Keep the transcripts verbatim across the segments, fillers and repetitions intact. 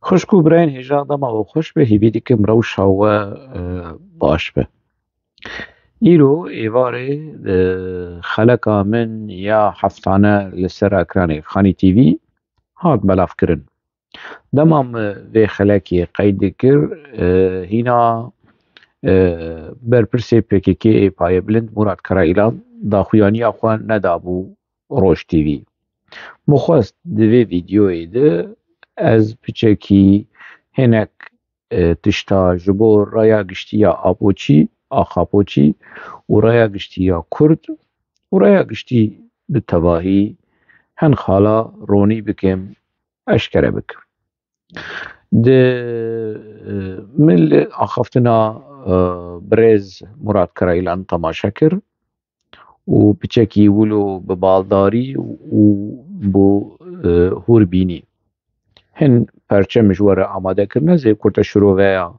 Xwişk û birayên hêja, dema we xweş be, hêvî dikim rewşa we, e, baş be. Îro êvarê, e, xeleka min ya heftane li ser ekranê Xanî T V hat belavkirin. Dema min vê xelekê qeyd dikir, e, hîna, e, berpirsê P K K ê payebilind Murat Karayilan daxuyaniya xwe nedabû Roj T V. Min xwest di vê vîdeoyê de ez piçekî hinek, e, tişta ji bo raya giştî ya Apoçî, Axapoçî û raya giştî ya Kurd û raya giştî bi tevahî hin xala ronî bikim, eşkere bikim. Di, e, min li axaftina, e, birêz Murat Karayilan temaşe kir û piçekî wilo bi baldarî û bi, e, hûrbînî hin perçe min ji we re amade kirine, zê kurte şiroveya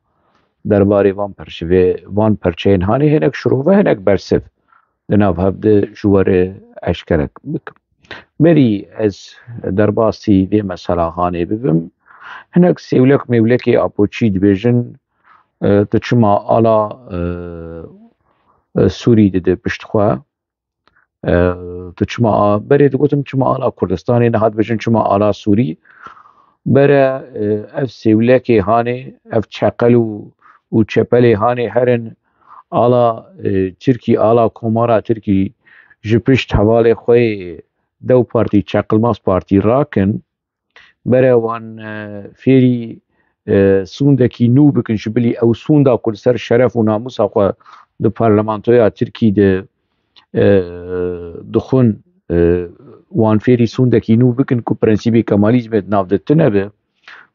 derbarê van perçivê, van perçeyên hanê hinek şirove, hinek bersiv di nav hev de ji we re eşkere bikim. Berî ez derbasî vê mesela hanê bibim, hinek sêwlek mêwlekê Apoçî dibêjin, e, tu çima ala, e, e, Sûrî dide pişt xwe? E, tu çima a-, berê digotin çima ala Kurdistanê, niha dibêjin çima ala Sûrî? Bere, e, ev sêwlekê hanê, ev çeqel û, û çepelê hanê herin ala, e, Tirkî, ala Komara Tirkî ji pişt hevalê xwe yê Dew Partî, Çeqilmaz Partî rakin. Bere wan, e, fêrî, e, sûndekî nû bikin, ji bilî ew sûnda ku li ser şeref û namûsa xwe di parlamentoya Tirkî de, e, dixwin, e, wan fêrî sûndekî nû bikin ku prensîbê Kemalîzmê di nav de tune be.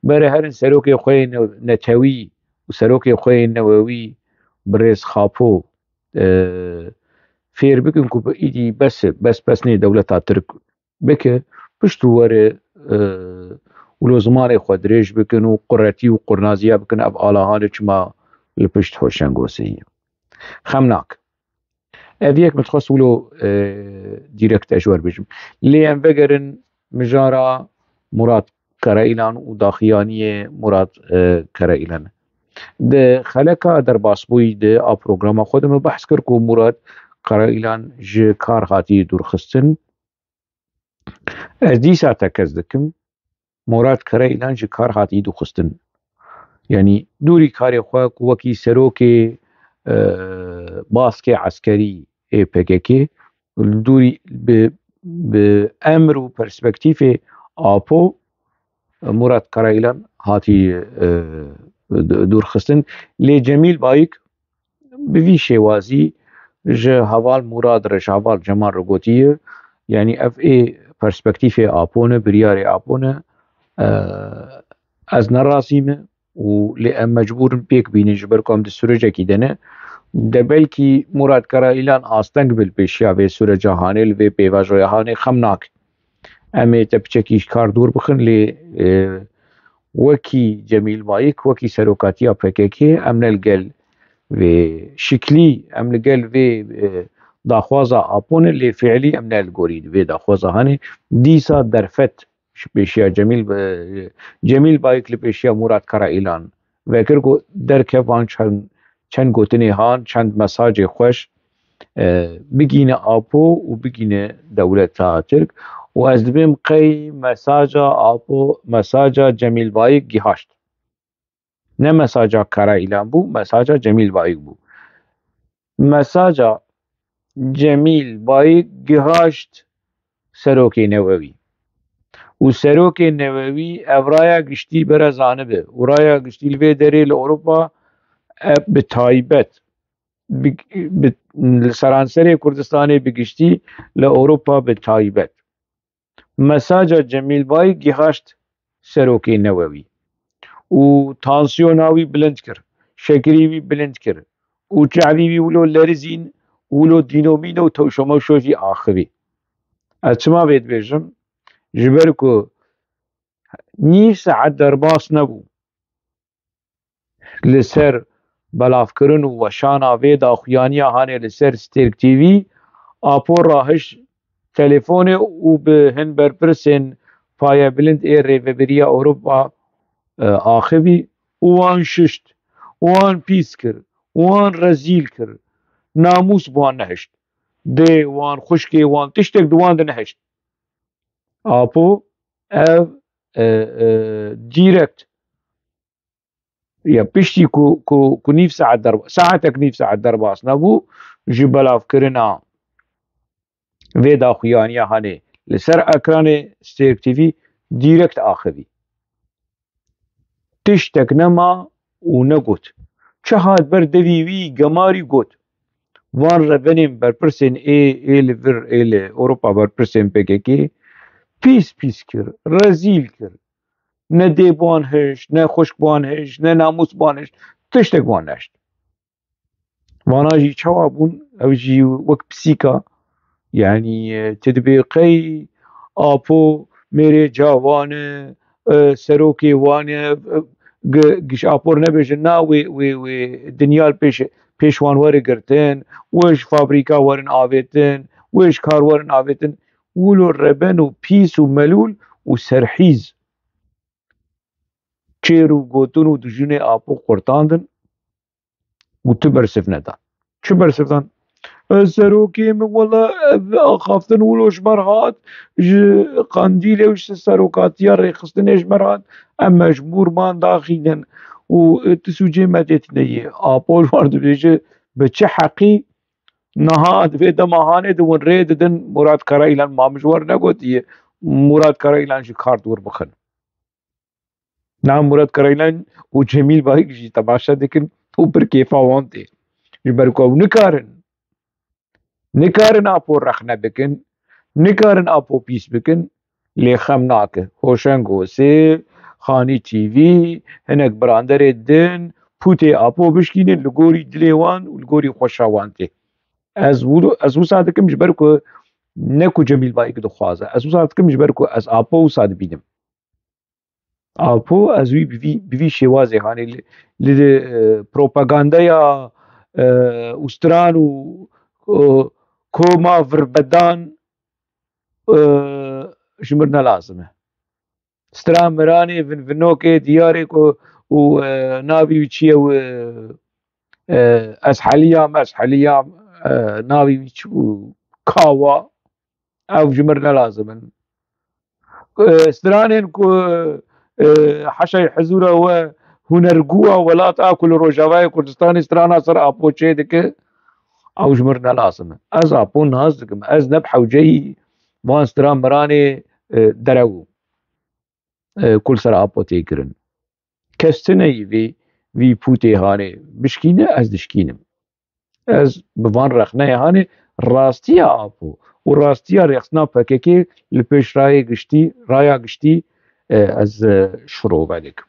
Bere herin serokê xwe yê ne-, netewî û serokê xwe yê newewî birêz Xapo, e, fêr bikin ku bi îdî bes, bes, bes nê dewleta Tirk bike, pişt û were, e, wilo zimanê xwe dirêj bikin û quretî û qurnaziya bikin, ev ala hanê çima li pişt Hoşengosê ye. Xem nak. Ev yek min dixwest wilo, e, direkt ez ji we re bêjim. Lê em vegerin mijara Murat Karayilan û daxiyaniyê Murat, e, Karayilan. Di xeleka derbasbûyî de a programa xwe de min behs kir ku Murat Karayilan ji kar hatiye dûrxistin. Ez dîsa tekez dikim, Murat Karayilan ji kar hatiye dûrxistin. Yanî dûrî karê xwe ku wekî serokê, e, baskê eskerî ê P K K, dûrî bi, bi emr û perspektîfê Apo, Murat Karayilan hatî, e, d-, dûrxistin. Lê Cemîl Bayik bi vî şêwazî ji heval Murad re, ji heval Cemal re gotiye, yanî ev ê perspektîfê Apo ne, biryarê Apo ne, e, ez ne razî me û lê em mecbûr in pêk bînin ji ber ku em di sürecekî de ne. De belkî Murad Karayilan asteng bi li pêşiya vê süreca hanê, li vê pêvajoya hanê xem nake. Em ê te piçekî ji kar dûr bixin, lê, e, wekî Cemîl Bayik, wekî serokatiya P K K, em ne li gel vê şiklî, em li gel vê, e, daxwaza Apo ne, lê fiilî em ne li gorî vê daxwaza hanê. Dîsa derfet ji pêşiya Cemîl, e, Cemîl Bayik li pêşiya Murat Karayilan vekir ku derkevan çend, çend gotinê han, çend mesajê xweş, e, bigîne Apo û bigîne dewleta Tirk. Û ez dibêm qey mesaja Apo, mesaja Cemîl Bayik gihaşt. Ne mesaja Karayilan bû, mesaja Cemîl Bayik bû. Mesaja Cemîl Bayik gihaşt serokê Newewî. Û serokê Newewî ev raya giştî bere zanibe. Û raya giştî li vê derê li Ewropa, e, bi taybet, bi, bi, li seranserê Kurdistanê bi giştî, li Ewropa bi taybet. Mesaja Cemîl Bayik gihaşt serokê Newewî. Û tansiyona wî bilind kir, şekerî wî bilind kir. Û çavî wî wilo lerizîn, wilo dînomîno û tewşomewşo jî axivî. Ez çima vê dibêjim? Ji ber ku nîv saet derbas nebû. Li ser belavkirin û weşana vê daxuyaniya hanê li ser Stêrk T V, Apo rahişt telefonê û bi hin berpirsên payebilind ê Rêveberiya Ewropa, e, axivî û wan şişt, wan pîs kir, wan rezîl kir. Namûs bi wan nehişt. Dê wan, xwişkê wan, tiştek di wan de nehişt. Apo ev, e, e, direkt ya piştî ku, ku, ku nîv saet derba-, saetek nîv saet derbas nebû, ji belavkirina vê daxuyaniya hanê li ser ekranê Stêrk T V direkt axivî. Tiştek nema û negot. Çi hat ber devî wî gemarî got. Van rebenên berpirsên ê, ê li vir, ê li Ewropa berpirsên P K K pîs pîs kir, rezîl kir. Ne dê bi wan hişt, ne xwişk bi wan hişt, ne namûs bi wan hişt. Tiştek bi wan nehişt. Vana jî çawa bûn? Ew jî wek pisîka. Yanî, e, tu dibê qey Apo mêrê ca wan e, e, serokê wan e, e, gi-, giş Apo re nebêjin, na wê, wê, wê dinya li pêş, pêş wan were girtin, wê ji fabrîka werin avêtin, wê ji kar werin avêtin. Wilo reben û pîs û melûl û serhîz. Çêr û gotin û dijûnê Apo qurtandin û tu bersiv nedan. Çi bersiv dan? Ez serokê min, wela ev axaftin wilo ji me re hat, ji Qandîlê û ji serokatiya rêxistinê ji me re hat, em mecbûr man daxînin û, e, tu sûcê me dê tune ye. Apo ji wan dibêje, bi çi heqî niha di vê dema hanê di win rê didin Murat Karayilan, ma min ji we re negotiye Murat Karayilan ji kar dûr bixin. Na Murat Karaylan û Cemîl Bayik jî temaşe dikin û pir kêfa wan tê. Ji ber ku ew nikarin, nikarin Apo rexne bikin, nikarin Apo pîs bikin, lê xem nake. Hoşeng Hosê, Xanî T V, hinek biranderê din, pûtê Apo bişkînin li gorî dilê wan û li gorî xweşa wan tê. Ez wilo-, ez wisa dikim ji ber ku ne ku Cemîl Bayik dixwaze. Ez wisa dikim ji ber ku ez Apo wisa dibînim. Apo, ez wî bi vî, bi vî şêwazê, hanê li, li, e, propagandaya, e, û stran û, e, koma virbedan, e, ji mir ne lazim e. Stran miranê, vinvinokê, diyarê ku û, e, navî wî çi ye û, e, e, ez heliyam, ez heliyam, e, navî wî çi bû? Kawa. Ew ji mir ne lazim in. E, stranên ku, e, heşay hizûra we hunerguwa welat a ku li Rojavayê Kurdistanê strana ser Apo çê dike, ew ji mir ne lazim in. Ez Apo nas dikim. Ez ne bi hewceyî van stran miranê, e, derew, e, ku li ser Apo tê kirin. Kes tune yî vî, vî pûtê hanê bişkîne, ez dişkînim. Ez bi van rexneyê hanê rastiya Apo û rastiya rêxistina P K K li pêş rayê giştî, raya giştî, e, ez, e, şirove dikim.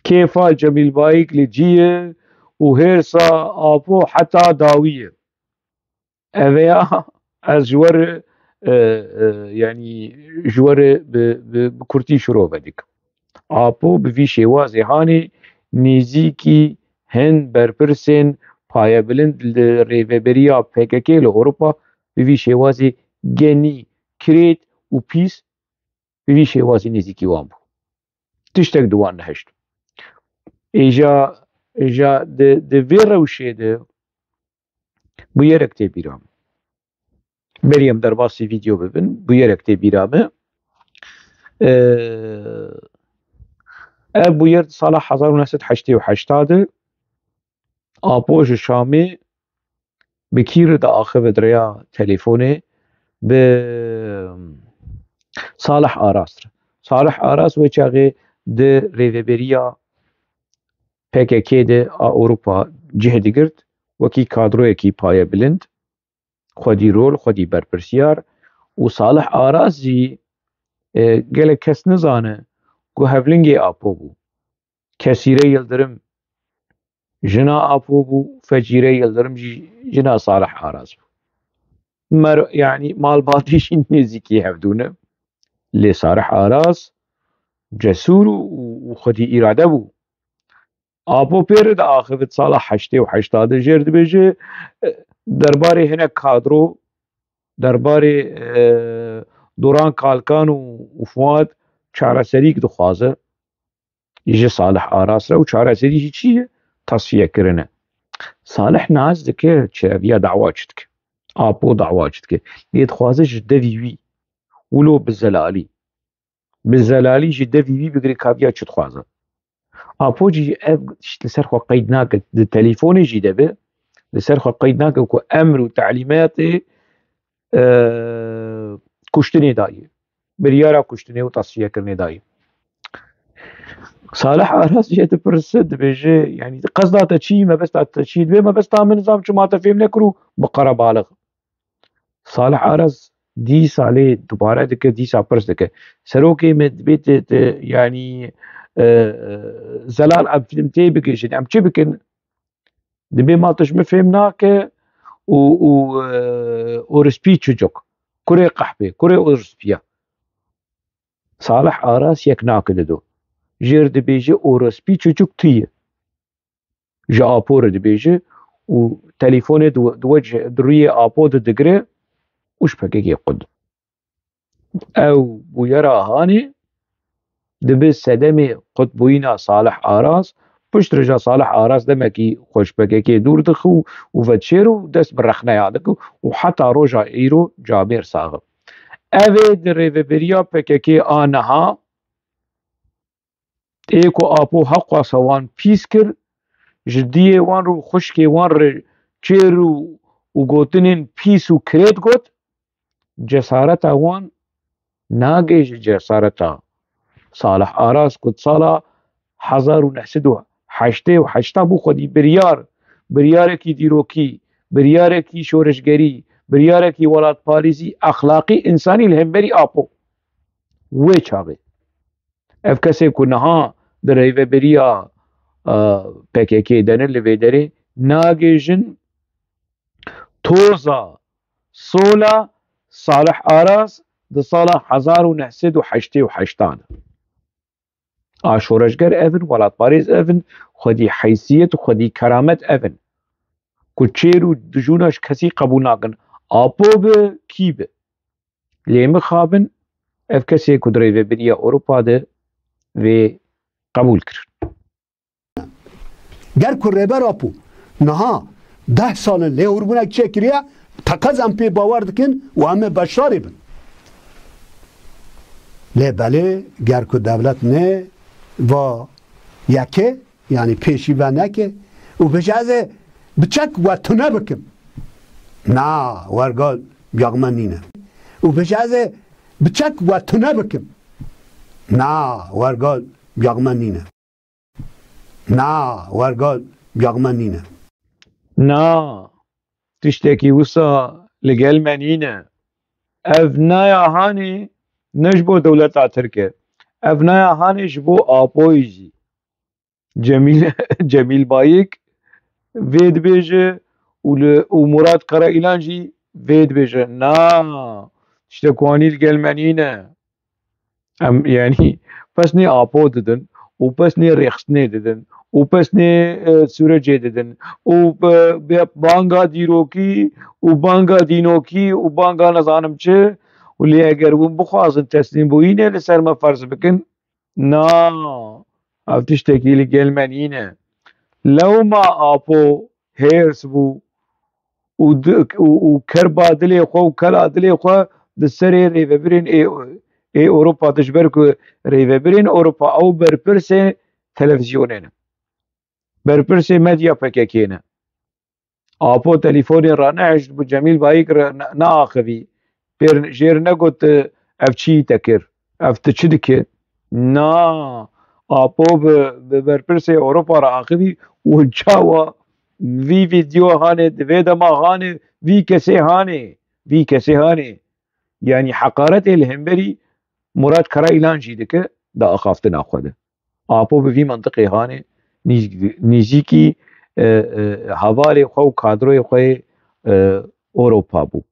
Kêfa Cemîl Bayik li cî ye û hêrsa Apo heta dawî ye. Eveya ez ji we re, e, e, yanî ji we re bi, bi, bi kurtî şirove dikim. Apo bi vî şêwazê hanê nêzîkî hin berpirsên payebilind li rêveberiya P K K li Ewropa bi vî şêwazê genî, kirêt û pîs bi vî şêwazî nêzîkî wan bû. Tiştek di wan nehişt. Êja, êja di, di vê rewşê de bûyerek tê bîra min. Berî em derbasî vîdeo bibin, bûyerek tê bîra min. Ee, ev bûyer di sala hezar û neh sed heştê û heşt de Apo ji Şamê bi kî re diaxive di rêya telefonê? Bi Salih Aras re. Salih Aras wê çaxê di rêveberiya P K K de a Ewropa cih digirt, wekî kadroyekî payebilind, xwedî rol, xwedî berpirsiyar û Salih Aras jî, e, gelek kes nizane ku hevlingê Apo bû. Kesîre Yildirim jina Apo bû, Fecîre Yildirim jî jina Salih Aras bû. Mer-, yanî malbatî jî nêzîkî hevdû ne. Lê Salih Aras cesûr û, û xwedî îrade bû. Apo pê re diaxivit sala heştê û heşt de jêr dibêje, e, derbarê hinek kadro, derbarê, e, Doran Kalkan û, û Fuat çareserîk dixwaze ji Salih Aras re û çareserî jî çi ye? Tasfiyekirin e. Salih nas dike çi eviya dawa çi dike. Apo dawa çi dike. Lê dixwaze ji devî wî wilo bi zelalî. Bi zelalî ji devî wî bigire kaviya çi dixwaze. Apo jî ev tişt li ser xwe qeyd nake. Di telîfonê jî de be, li ser xwe qeyd nake ku emr û telîmatê, e, kuştinê dayê. Biryara kuştinê û tasfiyekirinê dayê. Salih Aras jê dipirse, dibêje, yanî, qesda te çi, mebesta te çi? Dibê, mebesta min, nizam çima te fêm nekir û bi qerebalix. Salih Aras dîsa lê dubare dike, dîsa pirs dike. Serokê me dibê te, te, yanî, e, e, zelal em film tê bigihîjin, em çi bikin? Dibê ma tu ji min fêm nake û, û, e, û rispî çucuk. Kurê qehpê, kurê û rispiya. Salih Aras yek nake dido. Jêr dibêje û rispî çucuk tu yî. Ji Apo re dibêje û telîfonê di, di, di rûyê Apo de digire û ji P K K qut. Ew bûyera hanê dibe sedemê qutbûyîna Salih Aras, pişt rêja Salih Aras demekî xwe ji P K K dûr dixe û, û vedişêr û dest bi rexneya dike û heta roja îro camêr sax e. Ev ê di rêveberiya P K K a niha ê ku Apo heqwasa wan pîs kir, ji diyê wan re û xwişkê wan re çêr û, û gotinên pîs û kirêt got, cesareta wan nagihêje cesareta Salih Aras ku di sala hezar û neh sed û heştê û heşta bû xwedî biryar, biryarekî dîrokî, biryarekî şoreşgerî, biryarekî welatparêzî, exlaqî, însanî li hemberî Apo. Wê çaxê. Ev kesê ku niha di rêveberiya, e, P K K de ne li vê derê, nagihêjin toza, sola Salih Aras di sala hezar û neh sed û heştê û heşt de. A şoreşger ev in, welatparêz ev in, xwedî heysiyet û xwedî keramet ev in. Ku çêr û dijûna ji kesî qebûl nakin. Apo bi, kî bi. Lê mixabin, ev kesê ku di rêveberiya Ewropa de vê qebûl kirin. Ger ku Rêber Apo niha deh sal in lêhûrbûnek çêkiriye, teqez em pê bawer dikin û em ê beşdarî bin. Lê belê ger ku dewlet nê va yekê, yanî pêşî veneke û bêje ez ê bi çek we tune bikim. Na, wergal biyaxme nîne. Û bêje ez ê bi çek we tune bikim. Na, wergal biyaxme nîne. Na, wergal biyaxme nîne. Na, tiştekî wisa li gel me nîne. Ev naya hanê ne ji bo dewleta Tirk e. Ev naya hanê ji bo Apoyî jî. Cemîl, Cemîl Bayik vê dibêje û li, û Murat Karaîlan jî vê dibêje. Na, tiştek wanî li gel me nîne. Em, yanî, pesnê Apo didin û pesnê rêxistinê didin û pesnê, e, Sûrecê didin û, e, be-, banga dîrokî û banga dînokî û banga nezanim çi û lê eger hûn bixwazin teslîmbûyînê li ser me ferz bikin, na, ev tiştekî li gel me nîne. Lewma Apo hêrs bû û di-, û, û kerba dilê xwe û kela dilê xwe di serê rêvebirên ê, ê Ewropa de, ji ber ku rêvebirên Ewropa ew berpirsê televîzyonê ne. Berpirsê medya P K K ne. Apo telîfonê ranehişt, bi Cemîl Bayik re ne-, neaxivî. Pê jê re negot, ev çi te kir? Ev tu çi dike? Na, Apo bi, bi berpirsê Ewropa re axivî û çawa vî vîdeo hanê, di vê dema hanê, vî kesê hanê, vî kesê hanê. Yanî heqaretê li hemberî Murat Karaîlan jî dike di axaftina xwe de. Apo bi vî mentiqê hanê nîz-, nîzîkî, e, e, hevalê xwe û kadroyê xwe yê, e, Ewropa bû.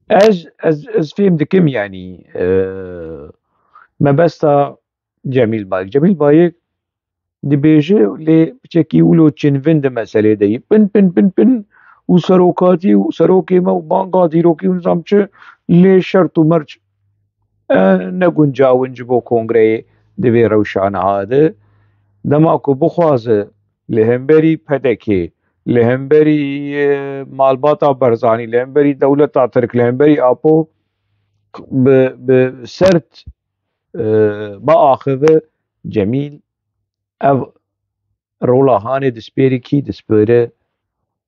Ez, ez, ez fêm dikim, yanî, e, mebesta Cemîl Bayik. Cemîl Bayik dibêje, lê piçekî wilo çinvin di meselê de yî. Pin, pin, pin, pin û serokatî û serokê me û banga dîrokî û nizam çi, lê şert û merc e, ne guncaw in ji bo kongreyê di vê rewşa niha de. Dema ku bixwaze li hemberî P D K, li hemberî, e, malbata Barzanî, li hemberî dewleta Tirk, li hemberî Apo bi, bi sert, e, biaxive, Cemîl ev rola hanê dispêrî kî? Dispêre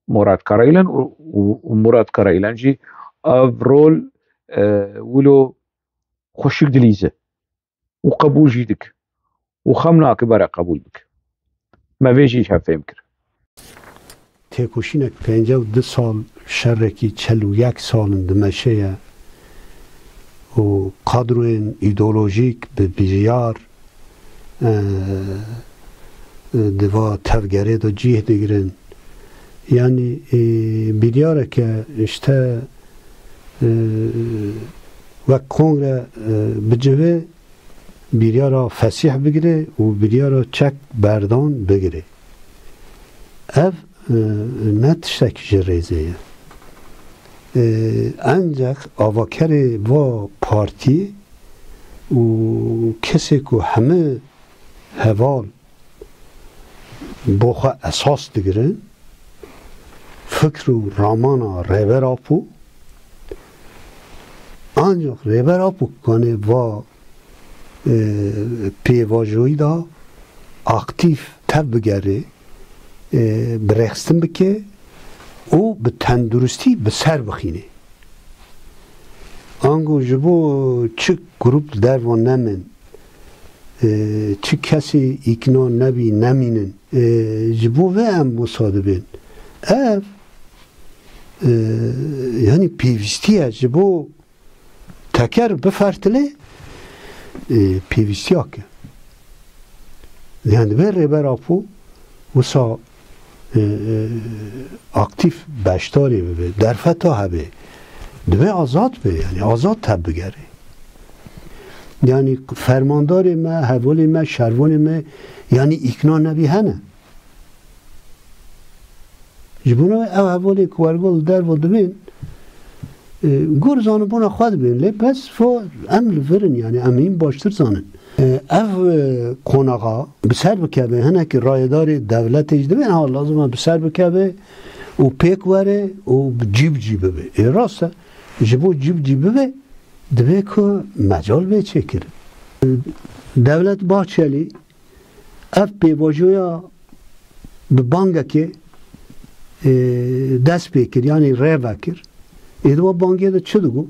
Murat Karayilan û, û, û Murat Karayilan jî ev rol, e, wilo xweşik dilîze û qebûl jî dik û xem nake bere qebûl bike. Me vê jî hevfêm kir. Têkoşînek pêncî û du sal, şerekî çel û yek sal in dimeşe ye û kadroyên îdeolojîk bi biryar, e, e, di va tevgerê de cih digirin. Yanî, e, biryareke işte, e, wek kongre, e, bicive biryara fesîh bigire û biryara çek berdan bigire. Ev, e, ne tiştekî ji rêzê ye. E, encax avakerê va partî û kesê ku heme heval bo xwe esas digirin, fikr û ramana Rêber Apo, ancax Rêber Apo kane va, e, pêvajoyî de aktîf tev bigere, e, bi rêxistin bike û bi tenduristî bi ser bixîne. Ango ji bo çi grûp li derva nemin, e, çi kesê îkna nebî nemînin, e, ji bo vê em wisa dibên. Ev, e, yanî pêvîstî ye ji bo teker bifertilê, e, pêvîstiyake. Yani divê Rêber Apo wisa, e, e, aktîf beşdarê bibe, derfeta hebe. Divê azad be, yani azad tevbigere. Yani fermandarê me, hevalê me, şervanê me, yani îkna nebî hene. Ji bona wê ev hevalê ku wergo li derve dibên, e, gur zanibûna xwe dibên, lê bes fo em li vir in, yani em hîn baştir zanin. E, ev, e, qonaxa bi ser bikeve, hinekî rayedarê dewletê jî dibên, ha, lazim e bi ser bikeve û pêk were û cî bi cî bibe. Ê rast e, ji bo cî bi cî bibe, divê ku mecal bê çêkirin. E, Dewlet Bahçelî ev pêvajoya bi bangekê, e, dest pê kir, yanî rê vekir. Ê di wa bangê de çi digo?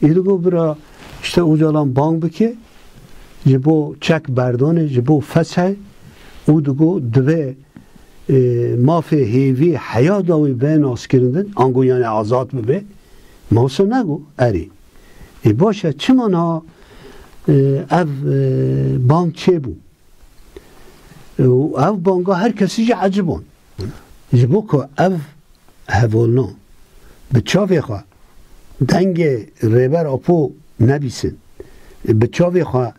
Ê digo bira, işte Ocalan bang bike, ji bo çek berdanê, ji bo feshê û digo divê, e, mafê hêvî heya dawî bê naskirindin, ango yani azad bibe. Ma wisa nego, erê. Ê baş e, çima niha, e, ev, e, bang çêbû? Û ev banga her kesî jî eciband. Ji bo ku ev hevalna bi çavê xwe dengê Rêber Apo nebîsin, bi çavê xwe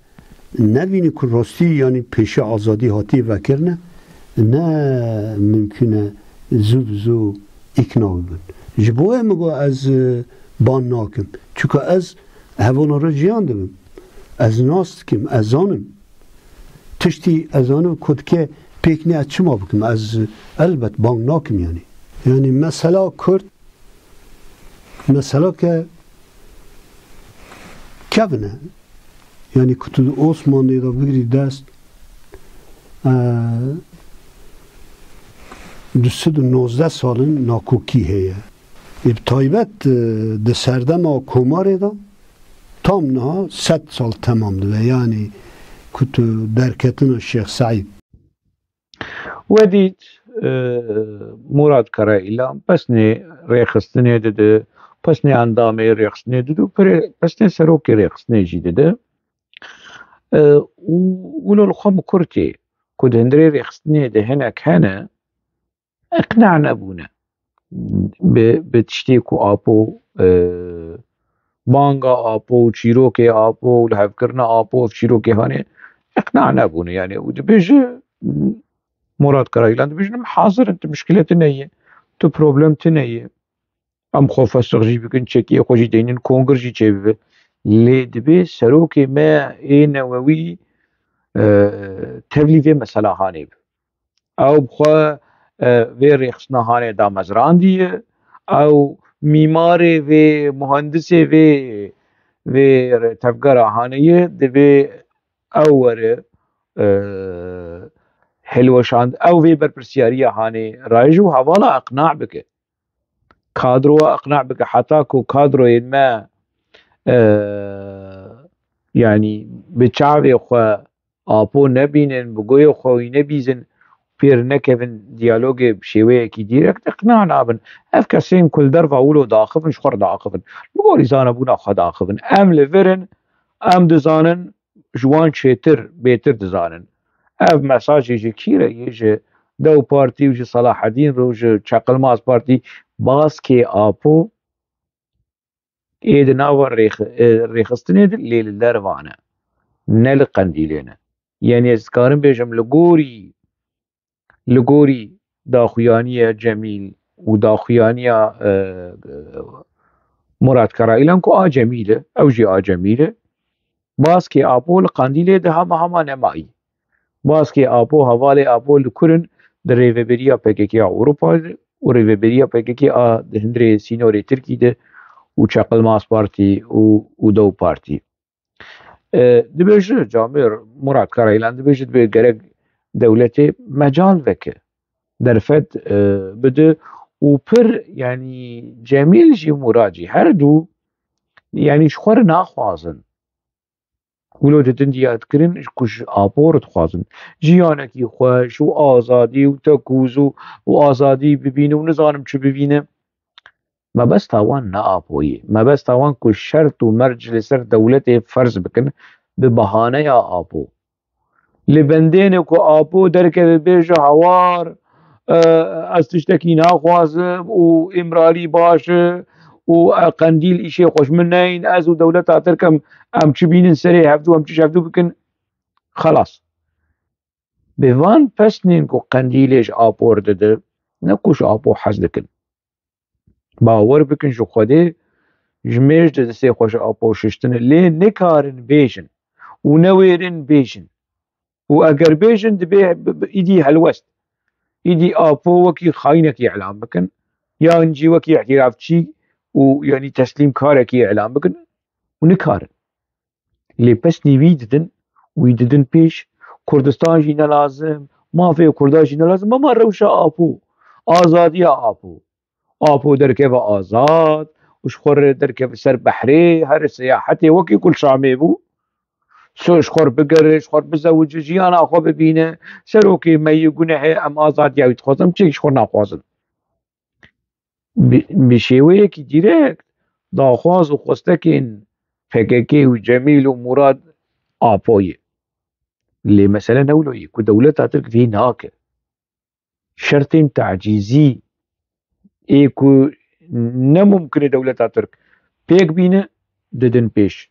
nebînin ku rastî yanî pêşî azadî hatiye vekirine, ne mimkûn e zû bi zû îkna bibin. Ji bo wê min got ez, e, ban nakim. Çunka ez hevalna re jiyan dibim. Ez nas dikim, ez zanim. Tiştî ez zanim ku dike pêk ne, ez çima bikim? Ez elbet bang nakim yani. Yani mesela Kurd, mesela ke kevin e. Yani ku tu Osmanlî de bigirî dest, e, du sed û nozdeh salin nakokî heye. Ê bi taybet, e, di serdema Komarê de tam niha sed sal temam dibe. Yani ku tu derketina Şêx Seîd. We dît, e, Murat Karayilan pesnê rêxistinê dide, pesnê endamê rêxistinê dide û pesnê serokê rêxistinê jî dide. E, û wilo li xwe bi kurtê ku di hundirê rêxistinê de hinek hene, iqna nebûne bi, bi tiştê ku Apo, e, banga Apo û çîrokê Apo û lihevkirina Apo û çîrokê hanê iqna nebûne. Yani û dibêje Murat Karayilan dibêjin, em hazir in, tu muşkile tune ye, tu problem tune ye. Em xwe fesix jî bikin, çekiyê xwe jî deynin, kongir jî çêbibe. Lê dibê serokê me ê newewî, e, tevlî vê mesela hanê bi. Ew bi xwe, e, vê rêxistina hanê damezrandiye. Ew mîmarê vê, muhendisê vê, vê tevgera hanê ye. Dibê ew were, e, hilweşand, ew vê berpirsiyariya hanê rayij û hevala iqna bike. Kadroya iqna bike, heta ku kadroyên me, e, yanî bi çavê xwe Apo nebînin, bi goyê xwe wî nebîzin, pêr nekevin diyalogê bi şêweyekî dîrekt iqna nabin. Ev kesên ku li derva wilo diaxivin, ji xwe re diaxivin. Li gorî zanebûna xwe diaxivin. Em li vir in, em dizanin, ji wan çêtir, bêtir dizanin. Ev mesajê ji kî re yê? Ji Dew Partî û ji Selahedîn re û ji Çeqilmaz Partî. Baskê Apo ê di nava rêx-, e, rêxistinê de lê li derva ne. Ne li Qendîlê ne. Yanî ez dikarim bêjim li gorî, li gorî daxuyaniya Cemîl û daxuyaniya, e, e, Murat Karayilan ku a Cemîl e, ew jî a Cemîl e. Baskê Apo li Qendîlê de hema hema nemayî. Baskê Apo, hevalê Apo li kur in? Di rêveberiya P K K ya Ewropa de û rêveberiya P K K a di hundirê sînorê Tirkî de û Çeqilmaz Partî û, û Dew Partî. E, dibêje Camêr Murat Karayilan, dibêje dibê gerek dewletê mecal veke, derfet, e, bide û pir, yanî Cemîl jî Murat jî her du, yanî ji xwe re naxwazin. Wilo didin diya dikirin ku ji Apo re dixwazin jiyanekî xweş û azadî û tekûz û, û azadî bibîne û nizanim çi bibîne. Mebesta wan ne Apo ye. Mebesta wan ku şert û merc li ser dewletê ferz bikin bi bahaneya Apo. Li bendê ne ku Apo derkeve bêje hawar, e, ez tiştekî naxwazim û Îmralî baş e û, e, Qendîl îşê xwe ji min neyên, ez û dewleta Tirk em, em çi bînin serê hevdû, em çi ji hevdû bikin, xelas. Bi van pesnên ku Qendîlê ji Apo re dide, ne ku ji Apo hez dikin. Bawer bikin ji Xwedê ji mêj de destê xwe ji Apo şiştine, lê nikarin bêjin û newêrin bêjin. Û eger bêjin, dibê bi, bi, îdî helwest. Îdî Apo wekî xayînekî îlan bikin, yan jî wekî îtirafçî û, yanî, teslîmkarekî îlan bikin û nikarin. Lê pesnî wî didin, wî didin pêş, Kurdistan jî ne lazim, mafê Kurda jî ne lazim, ama rewşa Apo, azadiya Apo. Apo derkeve azad û ji xwe re derkeve ser behrê, here seyahetê wekî ku li Şamê bû. So ji xwe re bigere, ji xwe re bizewice, jiyana xwe bibîne. Serokê me yê gunehê, em azadiya wî dixwazin, em çêkî ji xwe re naxwazin. Bi, bi şêweyekî dîrekt daxwaz û xwestekên P K K û Cemîl û Murad Apo ye. Lê mesele ne wilo ye ku dewleta Tirk vî nake. Şertên tacîzî ê ku ne mumkin e dewleta Tirk pêk bîne, didin pêş.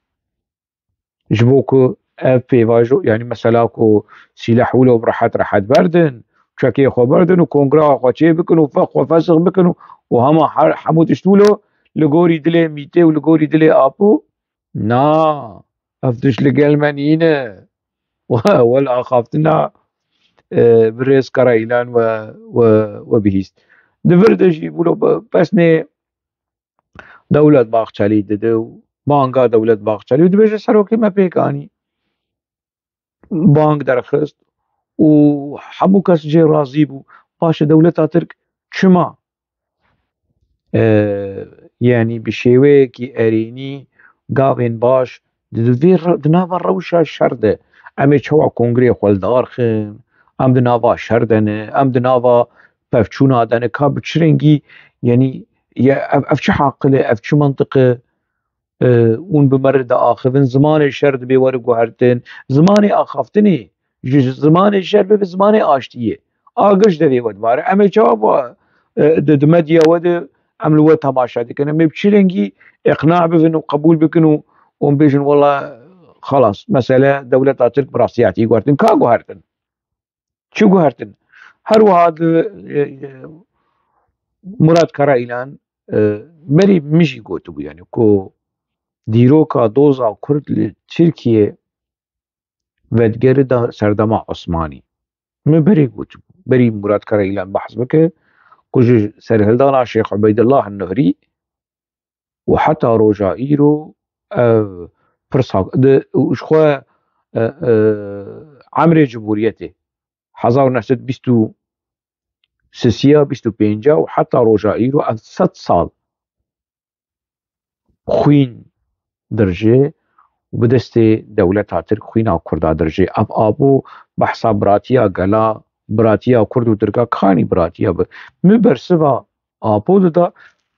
Ji bo ku ev pêvajo, yanî mesela ku sîleh wilo bi rehet rehet berdin, çekê xwe berdin û kongra xwe çê bikin û fe-, xwe fesix bikin û, û hema her, hemû tişt wilo li gorî dilê Mîtê û li gorî dilê Apo, na, ev tişt li gel me nîne. We, we li axaftina, e, birêz Kara Îlan we, we, we bihîst. Di vir de jî wilo be-, pesnê Dewlet Bahçelî dide û banga Dewlet Bahçelî û dibêje serokê me pêk anî. Bang derxist û hemû kes jê razî bû. Baş e, dewleta Tirk çima, e, yanî bi şêweyekî erênî gavên baş di, di vê re-, di nava rewşa şer de em ê çawa kongreyê xwe li dar xin, em di nava şer de ne, em di nava pevçûna de ne, ka bi çi rengî, yanî, ya, ev, ev çi aqil e, ev çi mantiq e, e, hûn bi me re diaxivin, zimanê şer dibê were guhertin, zimanê axaftinê, ji zimanê şer bibe zimanê aştiyê. Agir ji devê we dibare. Em ê çawa bu, e, di, di medya we de em li we temaşe dikin. Em ê bi çi rengî iqna bibin û qebûl bikin û, û bêjin, wela, xelas, mesele dewleta Tirk bi rastiyatî guhertin. Ka guhertin? Çi guhertin? Her wiha di, e, e, Murat Karayilan, e, berî min jî gotibû, yanî ku dîroka doza Kurd li Tirkiyê vedigere da serdema Osmanî. Min berê got, berî Murat Karayilan behs bike, ku ji serhildana Şêx Ubeydullah Nuhrî û heta roja îro ev pirsa di û ji xwe, e, e, emrê Cumhuriyetê hezar û neh sed bîst û sisiya, bîst û pênca û heta roja îro ev sed sal xwîn dirjê û bi destê dewleta Tirk xwîna Kurda dirjê. Ev apo behsa biratiya gela, biratiya Kurd û Tirka kanî biratiya bi. Min bersiva apo dida,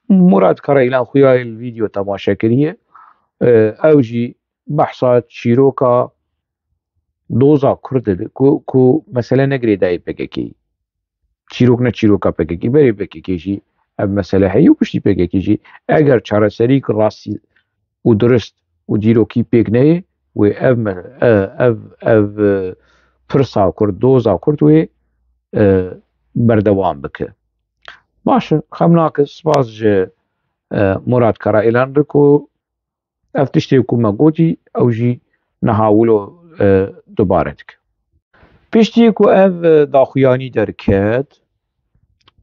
Murat Karayilan xuya li vîdeo temaşe kiriye. E, ew jî behsa çîroka doza Kurd dide ku, ku mesele ne girêdayî P K K. Çîrok ne çîroka P K K. Berê P K K jî ev mesele heye û piştî P K K jî eger çareserîk rastî û dirist û dîrokî pêk neyê, wê ev me-, e, ev, ev, e, pirsa Kurd, doza Kurd wê, e, berdewam bike. Baş e, xem nake, spas ji, e, Murat Karayilan re ku ev tiştê ku me gotî, ew jî niha wilo, e, dubare dike. Piştî ku ev, e, daxuyanî derket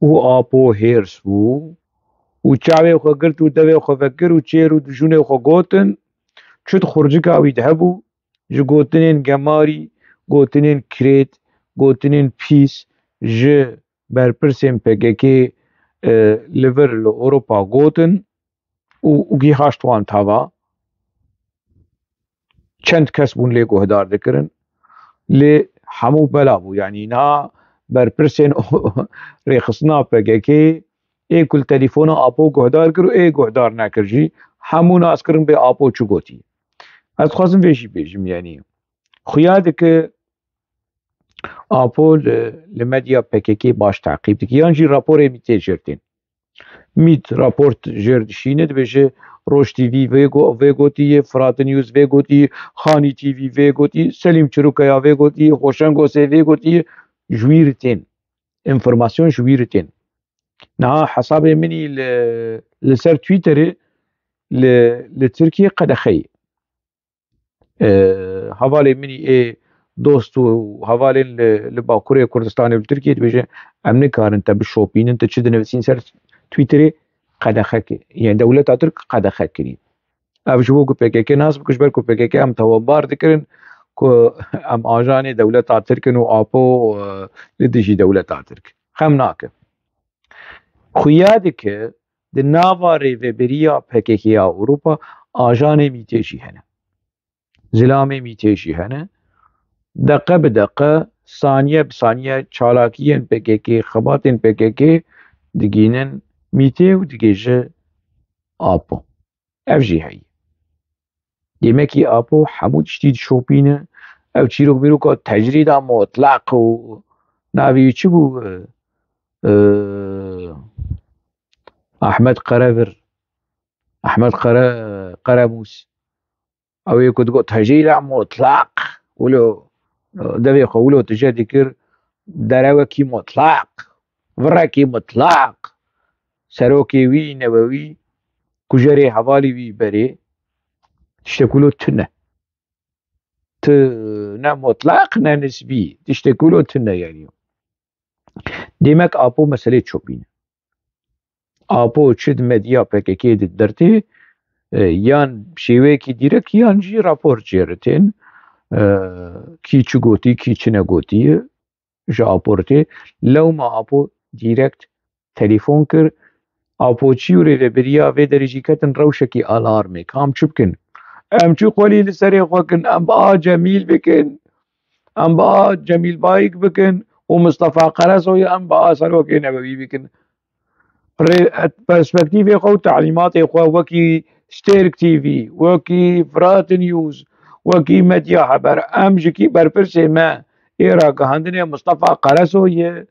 û apo hêrs bû û çavê xwe girt û devê xwe vekir û çêr û dijûnê xwe gotin, çi di xurcika wî de hebû, ji gotinên gemarî, gotinên kirêt, gotinên pîs ji berpirsên P K K, e, li vir li Ewropa gotin û, û gihaşt wan tava. Çend kes bûn lê guhdar dikirin, lê hemû bela bû. Yanî niha berpirsên rêxistina P K K ê ku li telefona apo guhdar kir û ê guhdar nekir jî, hemû nas kirin bê apo çi gotî. Ez dixwazim vê jî bêjim, yanî xuya dike apo li, li medya P K K baş teqîb dike, yan jî raporê mîtê jêr tên. Mît raport jêr dişîne, dibêje Roj T V vê go-, vê gotiye, Firat News vê gotiye, Xanî T V vê gotiye, Selîm Çirûkaya vê gotiye, Xoşeng Osê vê gotiye, ji wî re tên. Înformasyon ji wî re tên. Niha hesabê min î li, li ser Twitterê li, li Tirkiyê qedexeyê. E, hevalên min î ê dost û hevalên li, li Bakurê Kurdistanê û li Tirkiyê dibêjin, em nikarin te bişopînin, tu çi dinivîsîn ser Twitterê, qedexe kir. Yanî dewleta Tirk qedexe kirî. Ev ji bo ku P K K nas bike, ji ber ku P K K em tewanbar dikirin ku em ajanê dewleta Tirk in û apo, e, li dijî dewleta Tirk. Xem nake. Xuya dike di nava rêveberiya P K K ya Ewropa ajanê mîtê jî hene. Zilamê mîtê jî hene. Deqe bi deqe, saniye bi saniye çalakiyên P K K, xebatên P K K digînin mîtê û digêje apo. Ev jî heye. Demekî apo hemû tiştî dişopîne. Ev çîrok mîroka tecrîda mutlaq û navê wî çi bû? Ee, Ahmet Karevir, Ahmet Kare-, Karemûs. Ew ê ku digot tecrîda mutlaq, wilo, devê xwe wilo tije dikir, derewekî mutlaq, virekî mutlaq, serokê wî, newewî, kujerê hevalî wî berê, tiştek wilo tune. Tu ne mutlaq, ne nisbî, tiştek wilo tune yanî. Demek apo meselê çopîne. Apo çi di medya P K K di dertê, e, yan şêweyekî dîrek yan jî rapor çêritên, e, kî çi gotî, kî çi negotî ji apo re tê. Lewma apo dîrekt telefon kir. Apoçî û rêveberiya vê derê jî ketin rewşekî alarmê. Ka em çi bikin? Em çi qolî li serê xwe kin? Em bi a Cemîl bikin. Em bi a Cemîl Bayik bikin û Mistefa Qeresoyê em bi a Serokê Newewî bikin. Rê-, perspektîfê xwe û telîmatê xwe wekî Stêrk T V, wekî Firat News, wekî Medya Haber, em ji kî berpirsê me ê ragihandinê Mistefa Qeresoyê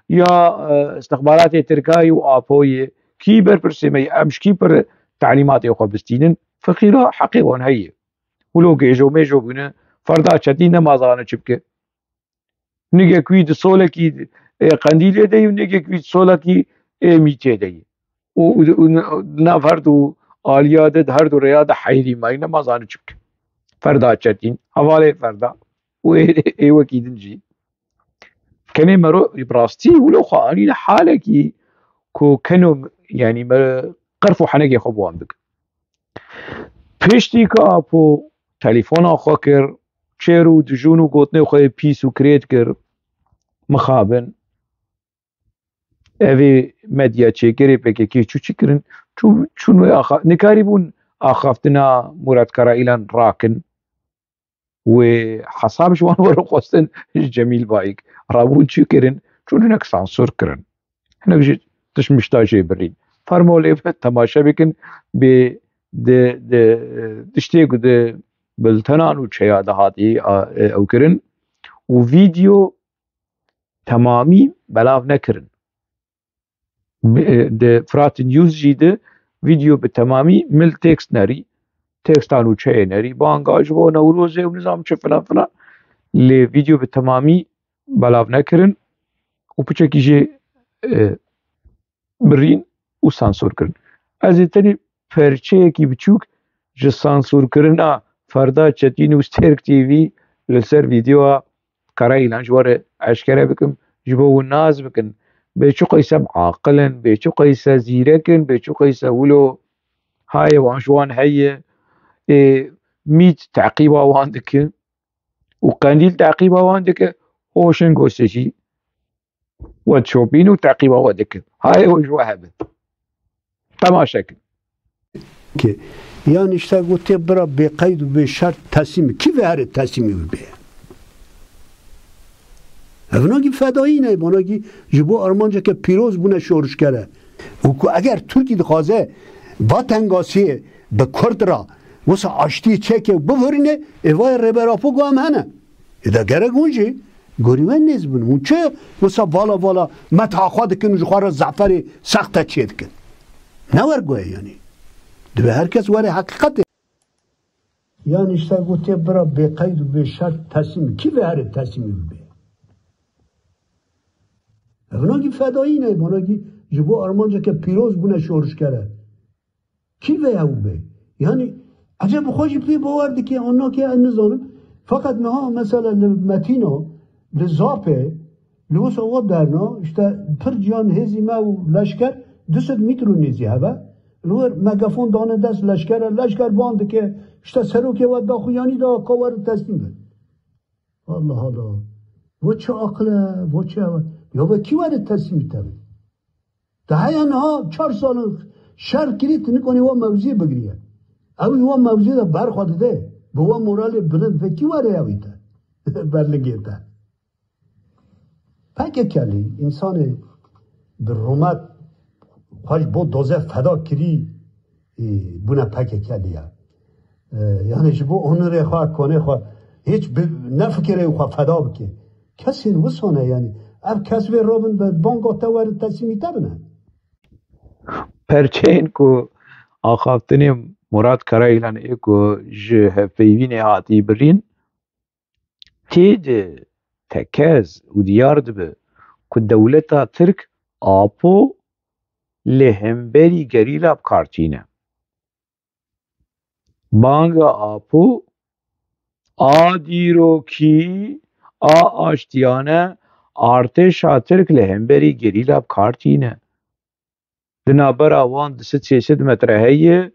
ya, e, istixbaratê Tirkayê û apoyê, kî berpirsê me ye, em ji kî pir telîmatê xwe bistînin, feqîra heqê wan heye. Wilo gêjo mêjo bûne, ferda çetî nema zane çi bike. Nigek wî di solekî, e, Qendîlê de ye û nigek wî di solekî, e, Mîtê de ye. Û, û, û nav her du aliya de di her du rêya de heyrî mayî nema zanî çi bikin. Ferda çetîn, hevalê ferda û ê, ê wekî din jî. Kenê mero bi rastî wilo xwe anîne halekî ku keno, yanî me qerf û henekê xwe bi wan bikin. Piştî ku Apo telefona xwe kir, çêr û dijûn û gotinê xwe yê pîs û kirêt kir, mixabin. Evê medya çêkerê P K K çû çi kirin? Çû, çûn wê axa-, nikarîbûn axaftina Murat Karayilan rakin. Wê hesab ji wan were xwestin ji Cemîl Bayik. Rabûn çi kirin? Çûn hinek sansûr kirin. Hinek ji tişmişta jê birîn. Fermo lê temaşe bikin, bê di, di, tiştê ku di biltenan û çeya de hatî, a, e, ew kirin û vîdeo temamî belav nekirin. Bi, e, di Fırat News jî de vîdeo bi temamî mil tekst nerî, tekstan û çeyê nerî, banga ji bo Newrozê û nizam çi filan filan. Lê vîdeo bi temamî belav nekirin û piçekî jê, e, birîn û sansûr kirin. Ez ê tenê perçeyekî biçûk ji sansûrkirina Ferda Çetîn û Stêrk T V li ser vîdeoya Karayilan ji we re eşkere bikim, ji bo hûn nas bikin. Bê çi qeyse aqil in, bê çi qeyse zîrek in, bê çi qeyse wilo hayê wan ji wan heye, ê, mît teqîba wan dike û qendîl teqîba wan dike, hoşin gosê jî we çopîn û teqîba we dikin. Hayê we ji we hebe. Temaşe kin. Ki, yan işte gotiye bira bê qeyd û bê şert teslîm. Kî ve here teslîmî bibe? Ev nakî fedayî ne, bana kî ji bo armanceke pîroz bûne şorişkere. Û ku eger Tirkî dixwaze va tengasiyê bi Kurd ra wisa aştiyê çeke û bivurîne, ê vayê Rêber Apo got em hene. Ê de gerek hûn jî gorî we nêz bin. Hûn çi wisa vala vala metha xwe dikin û ji xwe re zeferê sexte çê dikin? Ne wergoye yanî. Divê her kes were heqîqetê. Yan işte gotiye bira bê qeyd û bê şert teslîm. Kî ve here teslîmî bibe? Ev nakî fedayî ne, bana kî ji bo armanceke pîroz bûne şorişkere. Kî ve ew be? Yanî, eceb bi xwe jî pê bawer dike, an nake, ez nizanim. Feqet niha mesela li Metîna, li Zapê, li wisa wa derna, işte pir ciyan hêzî me û leşker du sed mîtro nêzî hebe. Li wir megafon dane dest leşkere, leşker ban dike, işte serokê we daxuyanî da ka were teslîm be. Allah Allah. Vo çi aqil e, vo çi ew e. Ya ve kî were teslîmî te be? Te heya niha çar salin şer kirî, tu nikanî wa mewziyê bigiriye. Ew wa mewziyê de ber xwe dide. Bi wa moralê bilind ve kî were ew te? Ber lingê te. P K K'lî însanê bi rûmet xwe ji bo doze feda kirî, e, bûne P K K'lî ye. E, yani ji bo onurê xwe, konê xwe, hiç bi, nefikire xwe feda bike. Kesên wisa ne yani. Ev kes vê rabin be banga te werin teslîmî te bine. Perçeyên ku axaftinê Murat Karayilan ê ku ji hevpeyvînê hatî birîn, tê de tekez û diyar dibe ku dewleta Tirk Apo li hemberî gerîla bi kar tîne. Banga Apo a dîrokî, a aştiyane artêşa Tirk li hemberî gerîla bi kar tîne. Di navbera wan du sed sê sed metre heye,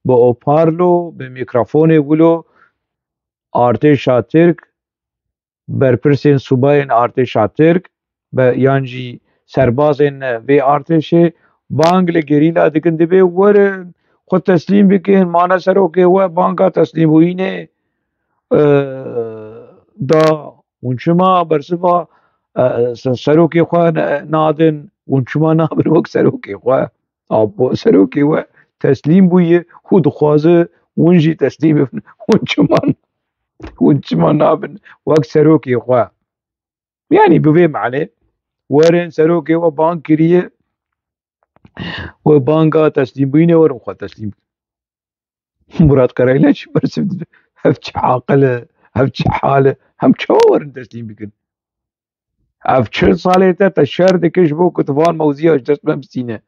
bi oparlo, bi mîkrofonê wilo artêşa Tirk, berpirsên subayên artêşa Tirk, be, yan jî serbazên vê artêşê bang li gerîla dikin, dibê werin xwe teslîm bikin, mane serokê we banga teslîmbûyînê, e, da. Hûn çima bersiva, e, se-, serokê xwe ne-, nadin? Hûn çima nabin wek serokê xwe? Apo serokê we teslîm bûye û dixwaze hûn jî teslîm bibin. Hûn çima, hûn çima nabin wek serokê xwe? Yanî bi vê manê werin serokê we bang kiriye, we banga teslîmbûyînê werin xwe teslîm bikin. Murat Karaylan çi bersiv dibe? Ev çi aqil e? Ev çi hal e? Em çawa werin teslîm bikin? Ev çil salê te, te şer dike ji bo ku tu van mewziya ji dest me bistîne.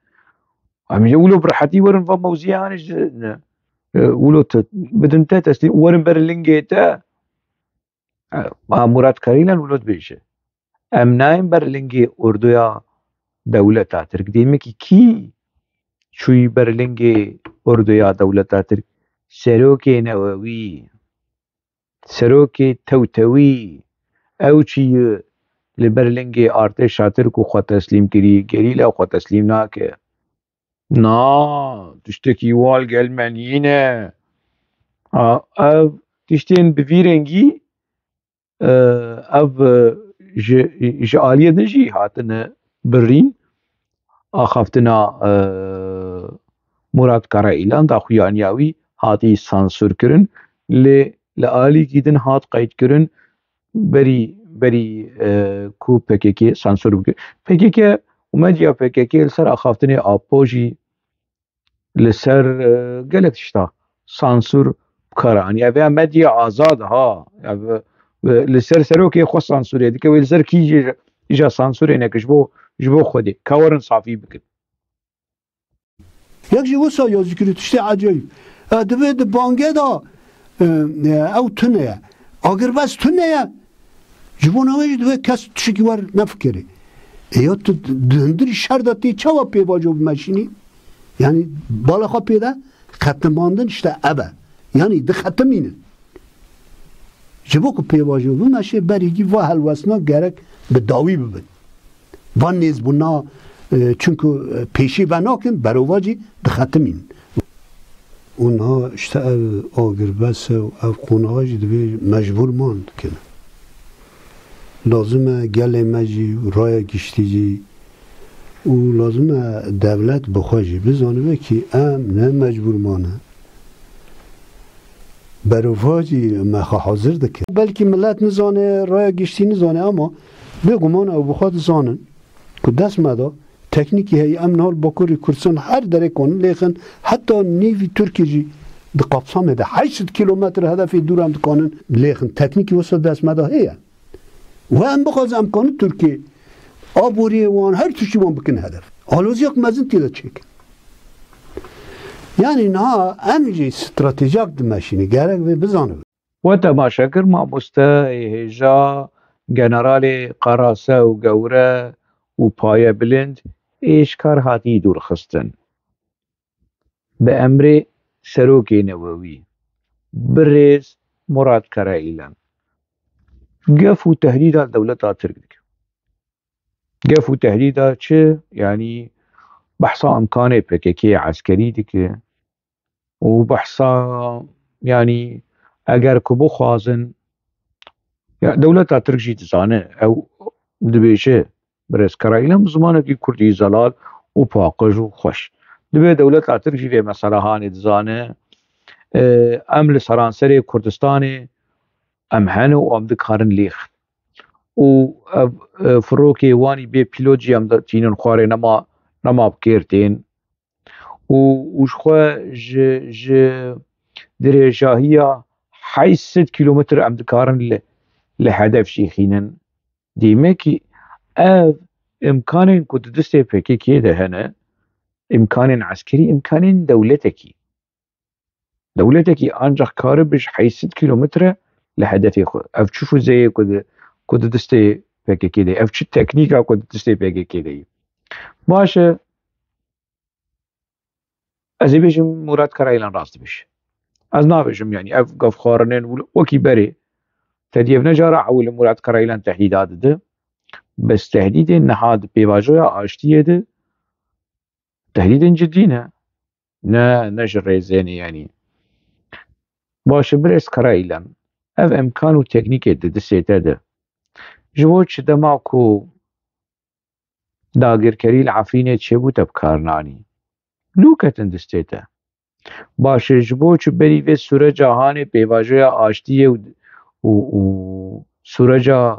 Em jî wilo bi rehetî werin va mewziyê hanê ji ne. E, wilo te, bidin te teslîm, werin ber lingê te. E, a Murat Karayîlan wilo dibêje. Em nayên ber lingê ordoya dewleta Tirk. Demekî kî çûyî ber lingê ordoya dewleta Tirk? Serokê Newewî, serokê Tewtewî, ew çûyî li ber lingê artêşa Tirk û xwe teslîm kirî, gerîla xwe teslîm nake. Na, tiştekî wal gel me nîne. A, ev tiştên bi vî rengî, e, ev, e, ji, ji aliyê din jî hatine birîn. Axaftina, e, Murat Karayilan, daxuyaniya wî hatî sansûr kirin. Lê li alîkî din hat qeyd kirin. Berî, berî, e, ku P K K sansûr bike. P K K û medya P K K li ser axaftinê Apo jî li ser, e, gelek tişta sansûr bi kar anî. Ev ya medya azad ha. Ev, e, li ser serokê xwe sansûrê dike. Wê li ser kî jî, îja sansûrê neke ji bo, ji bo Xwedê. Ka werin safî bikin. Yek jî wisa ya zikir û tiştê ecayîb. E, divê di bangê de, e, e, ew tune ye. Agirbest tune ye. Ji bona wê jî divê kes tiştekî wer nefikirê. E, ya tu di hundirî şer de tê çawa pêvajo bimeşînî? Yanî bala xwe pê de xetimandin işte ev e. Yanî dixetimînin. Ji bo ku pêvajo bimeşe, berî gî va helwestina gerek bi dawî bibin. Van nêzbûna, e, çunku, e, pêşî venakin, berovajî dixetimîn. Û niha işte ev agirbes e û ev qonaxa jî divê mecbûr man dikin. Lazim e gelê me jî, raya giştî jî û lazim e dewlet bi xwe jî bizanibe kî em ne mecbûr mane. Berovajî me xwe hazir dike. Belkî millet nizane, raya giştî nizane ama bêguman ew bi xwe dizanin ku dest me de teknîkî heye, em niha li Bakurê Kurdistan her derê kanin lêxin, heta nêvî Tirkiyê jî di kapsamê de heşt sed kîlometre hedefê dûr em dikanin lêxin. Teknîkî wisa dest me de heye. Û em bixwazin em kanin Tirkiyê aboriyê wan, her tiştî wan bikin hedef. Aloziyek mezin tê de çêkin. Yanî niha em jî stratejiyek dimeşînin, gerek vê bizanibe. We temaşe kir mamoste ê hêja generalê qerase û gewre û payebilind ê ji kar hatî dûrxistin. Bi emrê serokê newewî, birêz Murat Karayilan, gef û tehdîda dewleta Tirk dike. Gef û tehdîda çi? Yanî behsa imkanê P K K eskerî dike û behsa, yanî eger ku bixwazin, ya dewleta Tirk jî dizane, ew dibêje, birêz Karayilan bi zimanekî kurdî zelal û paqij û xweş. Dibê dewleta Tirk jî vê mesela hanê dizane. E, em li seranserê Kurdistanê em hene û em dikarin lêxin. Û ev, e, firokê wanî bê pîlot jî em de tînin xwarê nema, nema bi kêr tên. Û, û ji xwe ji, ji dirêjahiya heşt sed kîlometr em dikarin li, li hedef jî xînin. Demekî ev imkanên ku di destê P K K de hene, imkanên eskerî, imkanên dewletekî. Dewletekî ancak karibe ji heşt sed kîlometre li hedefê xwe. Ev çi fuzeyê ku di, ku di destê P K K de ye? Ev çi teknîka ku di destê P K K de ye? Baş e, ez ê bêjim Murat Karayilan rast dibêje. Ez nabêjim, yanî ev gavxwarinên wekî berê, te dî ev ne cara ewil e Murat Karayilan tehdîda dide. Bes tehdîdên niha di pêvajoya aştiyê de tehdîdên cidî ne. Ne, ne ji rêzê ne, yanî. Baş e, birêz Karayilan, ev imkan û teknîkê di destê te de. Ji bo çi dema ku dagirkerî li Efrînê çêbû te bi kar nanî? Lû ketin destê te. Baş e, ji bo çi berî vê sûreca hanê pêvajoya aştiyê û, û, û sûreca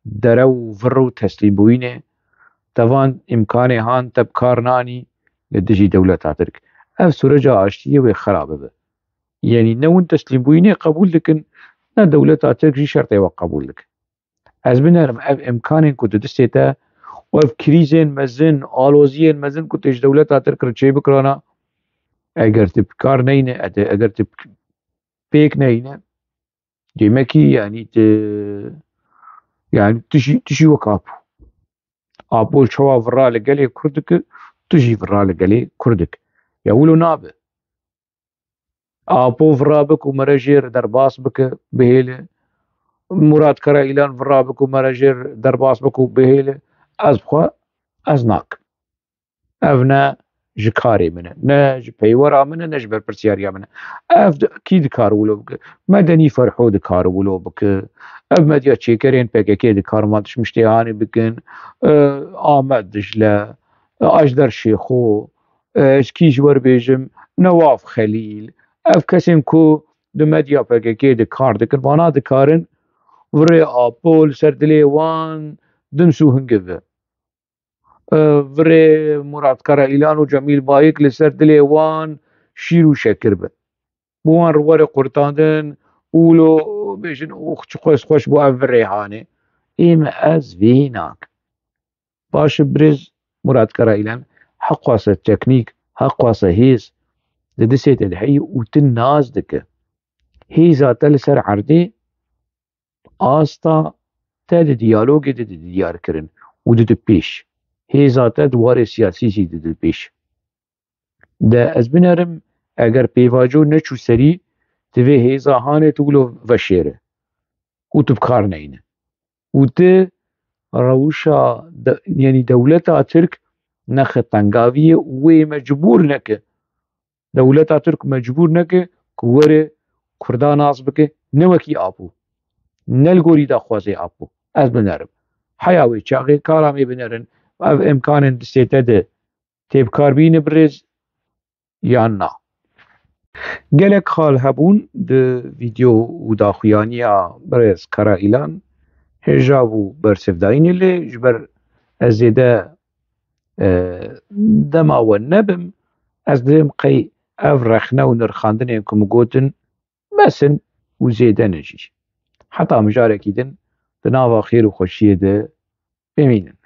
derew û vir û teslîmbûyînê, te van îmkanê han te bi kar nanî li dijî dewleta Tirk. Ev sûreca aştiyê wê xera bibe. Yanî ne hûn teslîmbûyînê qebûl dikin, ne dewleta Tirk jî şertê we qebûl dike. Ez binerim ev îmkanên ku di destê te û ev krîzên mezin, aloziyên mezin ku tê ji dewleta Tirk re çêbikirana, eger tu bi kar neyne, ete-, eger tu pêk neyne, demekî, yanî tu, yanî tu jî, tu jî wek Apo. Apo çawa vira li gelê Kurd dike, tu jî vira li gelê Kurd dike. Ya wilo nabe. Apo vira bike û mere jêr derbas bike, bihêle. Murat Karaîlan vira bike û mere jêr derbas bike û bihêle. Ez xwe, ez nakim. Ev ne ji karê min e, ne ji peywera min e, ne ji berpirsiyariya min e. Ev di-, kî dikare wilo bike? Medenî Ferho dikare wilo bike. Ev medya çêkerên P K K dikarin van tişt miştê hanê bikin. E, Ahmet Dicle, e, Ajder Şêxo, e, ez kî ji we re bêjim, Newaf Xelîl. Ev kesên ku di medya P K K de kar dikin, vana dikarin virê Apo li ser dilê wan dims û hingiv be. E, virê Murat Karaîlan û Cemîl Bayik li ser dilê wan şîr û şekir be. Bi wan re were qurtandin û wilo bêjin, "Ox, çi xweş, xweş bû ev virê hanê." Ê me, ez vê nakim. Baş e, birêz Murat Karaîlan, heqwase teknîk, heqwase hêz di distê te de heye û tu nas dike. Hêza te li ser erdê asta te di diyalogê de dide diyarkirin û dide pêş. Hêza te di warê siyasî jî dide pêş. De ez binerim, eger pêvajo neçû serî, tu vê hêza hanê tu wilo veşêre û tu bi kar neyne. Û tu rewşa de-, yanî dewleta Tirk nexe tengaviyê û wê mecbûr neke. Dewleta Tirk mecbûr neke ku were Kurda nas bike, ne wekî Apo. Ne li gorî daxwazê Apo. Ez binerim. Heya wê çaxê kara me binerin. Ev imkanên distê te de tê bi kar bîne birêz yan na. Gelek xal hebûn di vîdeo û daxuyaniya birêz Karaîlan hêja bû bersivdayînê lê ji ber ez zêde, e, dema we nebim, ez dibêm qey ev rexne û nirxandinên ku min gotin bes in û zêde ne jî. Heta mijarekî din di nava xêr û xweşiyê de bimînin.